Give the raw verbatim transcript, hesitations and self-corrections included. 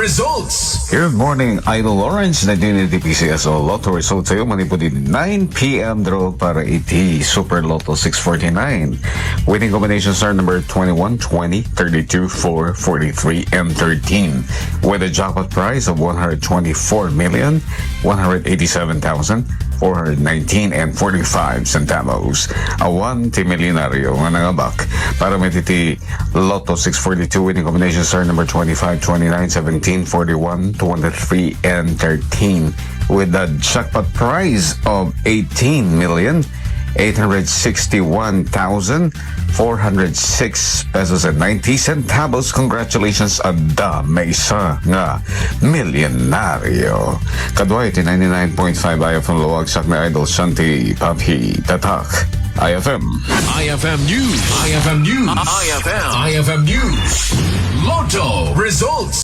results. Good morning, Idol Lawrence. Nadine iti P C S O Lotto results tayo. Manipod iti nine p.m. draw para iti Super Lotto six forty-nine. Winning combinations are number twenty-one, twenty, thirty-two, four, forty-three, and thirteen, with a jackpot price of one hundred twenty-four million, one hundred eighty-seven thousand, four hundred nineteen and forty-five centavos. Awan ti milyonaryo nga nangabak para met iti Lotto six forty-two winning combinations are number twenty-five, twenty-nine, seventeen, forty-one, twenty-three, and thirteen, with a jackpot prize of eighteen million eight hundred sixty-one thousand four hundred six pesos and ninety centavos. Congratulations, adda maysa nga milyonaryo. Kadua iti ninety-nine point five I F M Luwag, sakna Idol Santi Papi, Tatak I F M. I F M News. I F M News. I F M. I F M News. Lotto results.